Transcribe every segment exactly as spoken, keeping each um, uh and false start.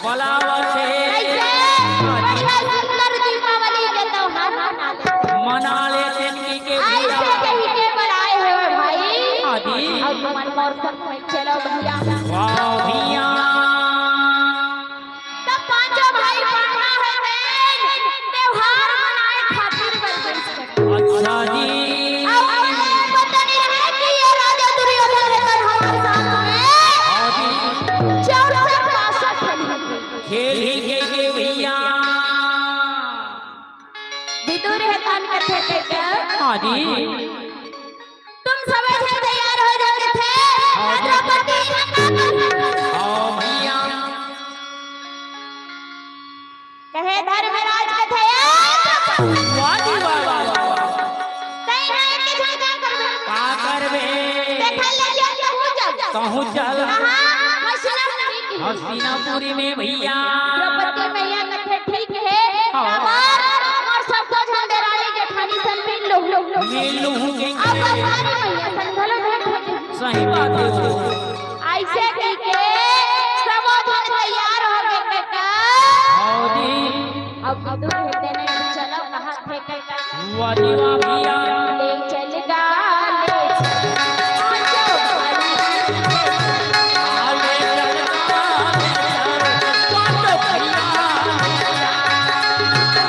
बोलावत हे। ऐसे बढ़िया सुंदर दीपावली के त्योहार मना ले। मना ले जिंदगी के ऐसे भैया। कही के बड़ाए हो भाई। हाँ जी। अउ तुमन मोर संग में चलो भैया। वाह भैया। तब पांचों भाई पांडा हे तेन त्योहार मनाए खातिर बर बइस गे। अच्छा जी। अउ पता नहीं रहे कि ये राजा दुर्योधन हे तेन हमर साथ में। हाँ जी। चौसठ पासठ खेली। खेली के के भैया। विदुर हे तेन कथे के। हाँ जी। तुम सबे झन तैयार हो जाओ कथे। हाँ जी। द्रौपदी माता को हाँ भैया। कहे धर्मराज कथे, "ए द्रौपदी।" वाह जी, वाह, वाह, वाह। तैं ना एक झन का करबे? का करबे? देखा ले जा, कहूँ चल। कहूँ चल। कहाँ? हस्तिनापुरी की। हस्तिनापुरी में भैया। द्रौपदी मैया कथे, "ठीक हे, हाँ। काबर मोर सबो झन देरानी जेठानी सन मिल लूँ।" मिल लूँ के अब हमारी मैया सन घलो भेंट हो जाए। सही बात हे। अइसे कहिके सबो झन तैयार हो गे कका। हाँ जी। अब विदुर हे तेने चलो कहा थे कका। वाह जी वाह भैया। ले चल गा, ले चल। आ, ले चल गा, ले चल। पाँचों भैया, ले चल।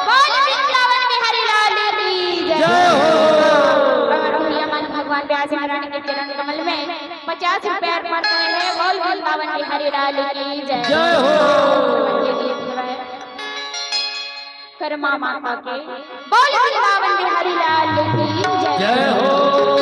वही बोल वृंदावन बिहारी लाल की जय। जय हो। अउ भैया मन भगवान व्यास महाराज के चरण कमल में पचास रुपया अर्पण करे हे। बोल वृंदावन बिहारी लाल की जय। जय हो। करमा माता के बोल वृंदावन बिहारी लाल की जय। जय हो।